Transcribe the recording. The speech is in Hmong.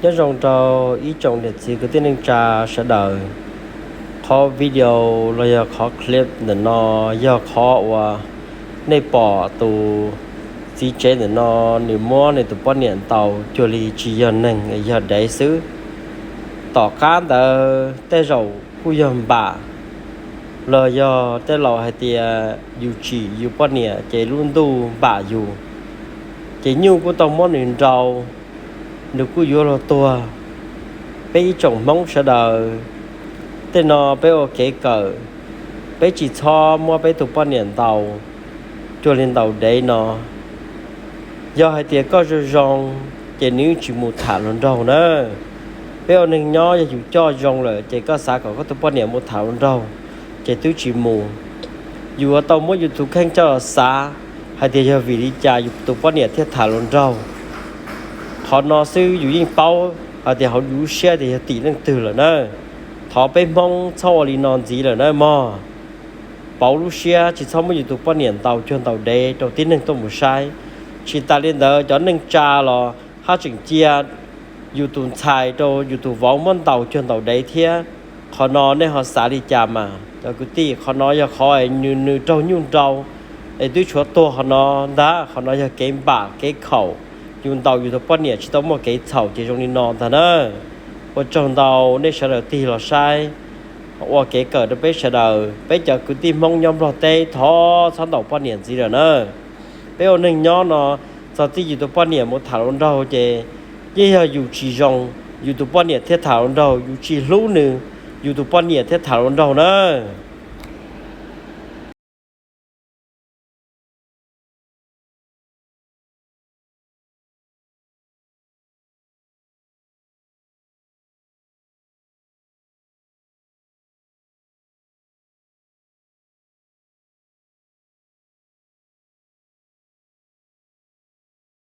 Nyob zoo rau ib tsoom niam txiv kwv tij neej tsa sawv daws. Qhov video los yog qhov clip ntawm no yog qhov uas nej pom tus txiv tsev ntawm no nws muab nws tus poj niam ntaus cuag li tsis yog neeg, yog dev xwb. Tom qab ntawd tej zaum kuj yog npam, los yog tej laus hais tias yus tsim yus poj niam ces lub ntuj npam yus, ces nyuj kuj tau muab nws nrau, nws kuj yuav luag tuag. Peb ib tsoom Hmoob sawv daws, tej no peb ua kev kawm, peb tsis txhob muab peb tus poj niam ntaus cuag li ntaus dev no. Yog hais tias koj zoo zoo, ces nws tsis mus tham hluas nraug na. Peb ua neeg nyob yog yus coj zoo lawm ces koj xav kom koj tus poj niam mus tham hluas nraug, ces twb tsis mus. Yus yuav tau muab yus tus kheej coj los xav hais tias yog vim li cas yus tus poj niam thiaj tham hluas nraug. Qhov no xwb yus yeej paub hais tias hauv yus lub siab tias yog tim leej twg lawm na. Thov peb Hmoob txhob ua li no ntxiv lawm na mog. Pauv lub siab, tsis txhob muab yus tus poj niam ntaus cuag ntaus dev rau tib neeg tuaj mus saib. Tsis tas li ntawd, cov neej tsa los haj tseem cia yus tus ntxhais rau yus tus vauv muab ntaus cuag ntaus dev thiab. Qhov no nej ho xav li cas mas cov kwv tij? Qhov no yog qhov nws, nws raug nyuj nrau es twb tshuav tuag qhov no ntag. Qhov no yog kev npam kev khaum, yus ntaus yus tus poj niam tsis tau muaj kev txhaum ces zoo li no ntag na. Ua tsaug ntau nej sawv daws tig los saib, ua kev kawm rau peb sawv daws. Peb cov kwv tij Hmoob nyob Nplog teb thov txhob ntaus poj niam ntxiv lawm na. Peb ua neeg nyob no, txog txij yus tus poj niam mus tham hluas nraug ces yeej yog yus tsis zoo, yus tus poj niam thiaj tham hluas nraug, yus tsis hlub nws, yus tus poj niam thiaj tham hluas nraug na.